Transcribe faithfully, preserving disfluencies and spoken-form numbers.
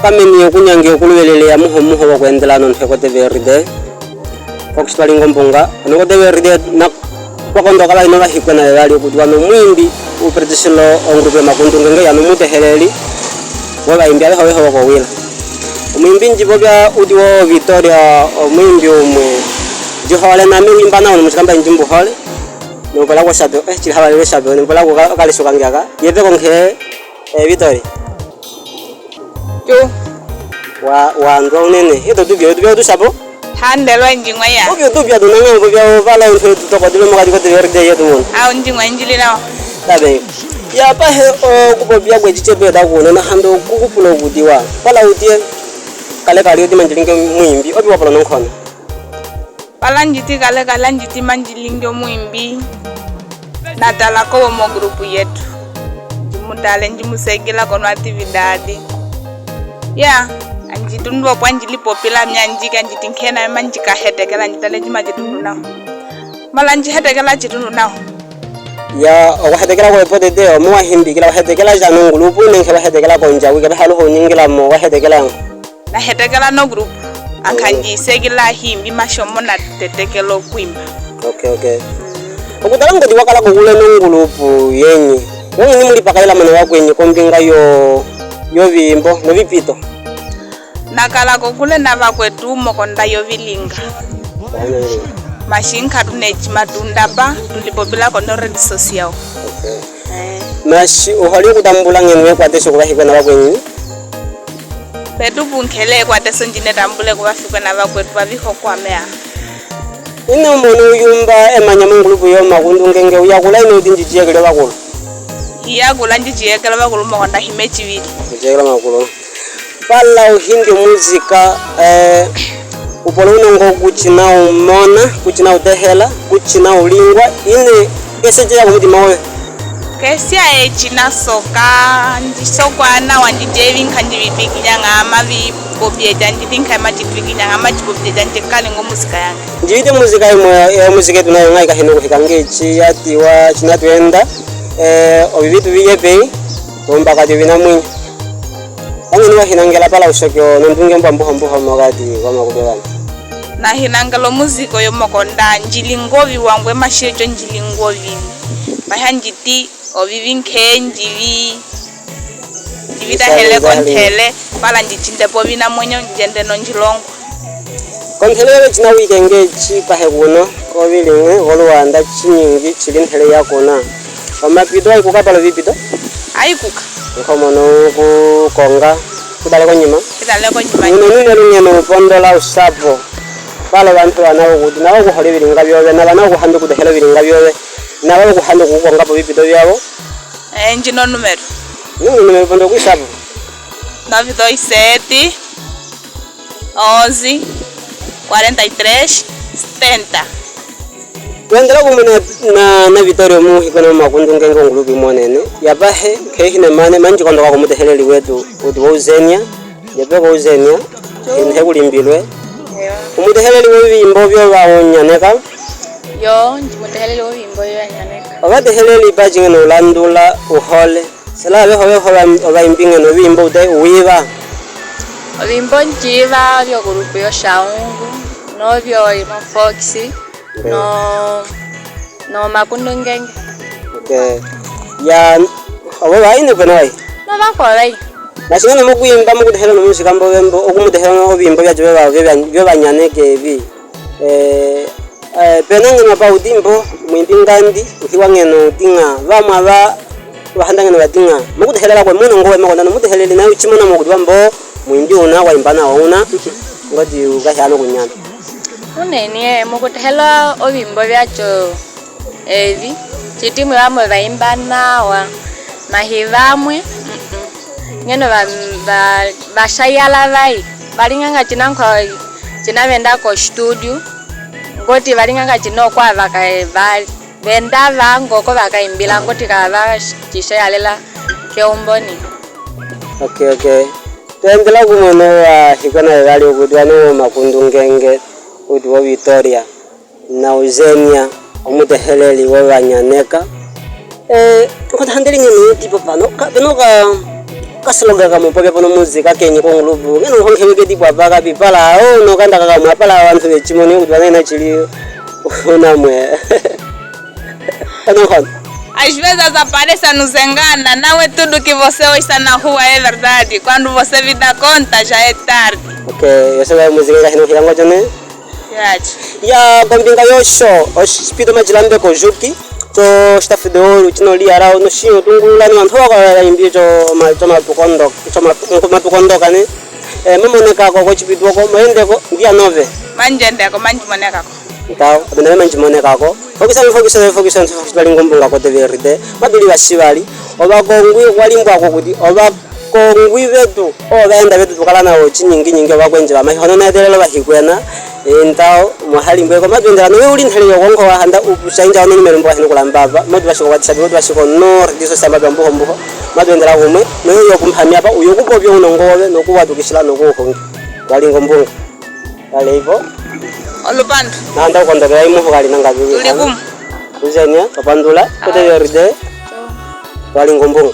Kameni okunyangi okulwelele ya muho muho wokweendela nonheko de veride. Okustwalinga ombunga, onoko de veride na kwakondoka bahino bahikwe na yevali okudiwa nomwiimbi upredisilo ongrupu yomakundungenge yanu muteheleli wovaimbi aveho veho vokowila. Omwiimbi ndji popya udiwa Victoria, omwiimbi umwe ndji hole nami wiimba nawa nomusikamba ndji mbu hole. Nomvula kwoshape, eh, chili havalele shape, nomvula kwoka-, okalisuka ngiaka. Yeve konkee, eh, Victoria. Tyo. Wa, wa ndwa unene. Eto tupya, tupya tushapo? Hande lwa ndjingwa ya. Tupya, tupya tunanga mbo pya pala untu etu toko dilo mokati kote verde yetu mono. Au ndjingwa ndjili nawa. Tabe. Ya pahe, o, kupopya kwe chichepe da kuno na hando kukupula okudiwa. Pala utie, kale kali uti mandjilinge mwiimbi, obi wapala nonkono. Pala ndjiti kale, kala ndjiti mandjilinge omwiimbi. Na tala ko wo mogrupu yetu. Ndji mu tale, ndji mu segila ko noatividadi. Ya, andji tundu opo andji li popila mi andjike andjiti nkee na mi andji ka hetekela, ndji tale ndji ma ndji tundu nawa. Mala ndji hetekela ndji tundu nawa. Ya, okwa hetekela kwe potete, omo wa himbikila, wa hetekela ja nongulupu, nenge wa hetekela kondja, wike behalu ho ningila mo, wa hetekela. Na hetekela nogrupu. Anka ndji segila hiimbi mashomo na tetekela okwiimba. Okay, okay. Okutala ngudi wa kala kokule nongulupu yenyi. Wongini mu li pakaila mo na vakweni kombinga yo, yoviimbo, novipito. Na kala kokule na vakwetu mokonda yovilinga. Mashi nkatu nechi matunda pa, tu li popila ko no red social. Okay. Eh. Mashi, ohali okutambula ngeno ekwatesho ku vahikwena vakweni? Petu pu nkele ekwateso ndji ne tambule ku vahikwena vakwetu va viho kwa mea. Ino mono uyumba emanya mongulupu yomakundungenge, u yakula ino uti ndji ji yekele ovakulu? Hi yakula ndji ji yekele ovakulu mokonda hime chivili. Ndji ji yekele ovakulu. Pala u hindi omuzika, eh, u polo unongo ku china u mona, ku china u tehela, ku china u lingwa, ine keseche ya komutima woye. Kesia e china soka, ndji sokwa nawa, ndji jevi nka ndji vipiki nyanga, ama vi popie ja ndji tinka ma chitwiki nyanga, ama chi popie ja ndji kale ngo muzika yange. Ndji vite muzika imwe, eh, muzika etu nayo ngai kahina okuhika ngechi, ya tiwa, china twenda, eh, ovivitu vije pei, tombaka tyo vinamwenyo. Angeni wa hinangela pala ushoki o nondunge mbwa mbuho mbuho mokati komakube vana. Na hinangela omuzika oyo mokonda, ndji li ngovi wangwe mashi echo ndji li ngovi. Paha ndji ti, ovivi nkee ndji vi, ndji vi tahele konthele, pala ndji chinde po vinamwenyo, ndji ende nondjilongo. Konthele yove china wike ngechi pahe kuno, kovilinge, koluanda, chinyingi, chili nthele ya kuna. Omapito aikuka pala ovipito? Aikuka. Nkomono kukonga, kutale konyima. Kutale konyima. Uno nune lunge no pondola usapo. Pala ovantu vana vokuti, navo kuhole ovilinga vyove, na vana vokuhanda okutehela ovilinga vyove, na vavo kuhanda okukonga po ovipito vyavo. Eh, ndjino numero. Nune numero pondola kuisapo. Noventa e sete, onze, quarenta e três, setenta. Twendela kumwe na, na, na Vitorio muhikwe na makundu ngenge ongulupi monene. Ya pahe, nkee hine mane, manji kondoka kumuteheleli wetu, uti wo uzenia, yepe ko uzenia, hine he kulimbilwe. Yo. Umuteheleli wovimbo vyo va unyaneka. Yo, ndji muteheleli wovimbo vyo va nyaneka. Ovateheleli pa chingeno ulandula, uhole. Sela aveho veho va, ovaimbi ngeno viimbo ute wiva? Oviimbo ndjiva vyo gulupu yo Shaungu, novyo imo Fox, no, no makundu ngenge. Okay. Ya, ovo vaine kwena vai? No vakwa vai. Nashingano mokuimba mokutehela nomusikamba ovembo, okumutehela oviimbo vyacho vyo va, vyo va, vyo vanyaneke vi. Eh, eh, pena ngeno pa uti mbo, mwimbi ngandi, uhiwa ngeno uti nga, vamwa va, vahanda ngeno vati nga, mokutehelela kwe muno ngowe makondano, muteheleli na uchimona mokuti vambo, mwimbi una, waimba nawo una, ngoti ukahi ano kunyana. Unene, mokutehela ovimbo vyacho evi, chiti mwe vamwe vaimba nawa, mahi vamwe, mm-mm. Ngeno va, va, vashayala vai. Valinganga china nkwa, china venda ko studio. Ngoti valinganga china okwa vaka, va, venda va ngoko vakaimbila ngoti ka va chishayalela keumboni. Okay, okay. Twendela kumwe no vahikwa na vevali okuti vano makundu ngenge uti wo Vitoria. Na Eugenia, omuteheleli wovanyaneka. Eh, nkota handeli ngeno uti po pano, ka, peno ka, Kasologa kamwe popya po nomuzika kenyi kongulubu. Ngeno honke weketi pwapaka pipala. Oh, no kanda kakamwe apala wantu bechimoni kuti wana ina chili. Unamwe. Ano hon. Às vezes aparece no zengana, não é tudo que você ouça na rua é verdade. Quando você vida conta, já é tarde. Ok, yose ba muzika kahino hilango jone. Yachi. Ya kombinga yosho, oshipito majilambe ko juki. Cho staff de oro, chino liara, ono shino tungula, no antu wako ya imbi cho ma, cho matukondo, cho ma, matukondo kane. Eh, mamoneka ko, ko chipito ko, maende ko, ndia nove. Manjende ko, manjimoneka ko. Ntao, abena manjimoneka ko. Fokisa, fokisa, fokisa, fokisa, Twalinga Ombunga ko T V R D. Mabili bashibali. Obakongwi, walimbwa ko kuti. Obakongwi betu. Obaenda betu tukala nao chinyinginyingi obakwenje bamahi. Hono nedelelo bahikwena. Ntao, mwahalimbwe ko. Matwendela, no uli ntele yo konko wahanda upusha inja ono numero mbo hino kulamba apa. Modu bashiko watisha, modu bashiko no, rediso samba bambuho mbuho. Matwendela kumwe. No yo kumpamya apa, uyo kupopya unongo wobe, no kuwatukishila, no kuhungi. Twalinga Ombunga. Kale ipo. Olupandu. Nanda ukondokela imufu kali nanga bili. Tuli kumwe. Kuzenya, kapandula, kote yoride. Twalinga Ombunga.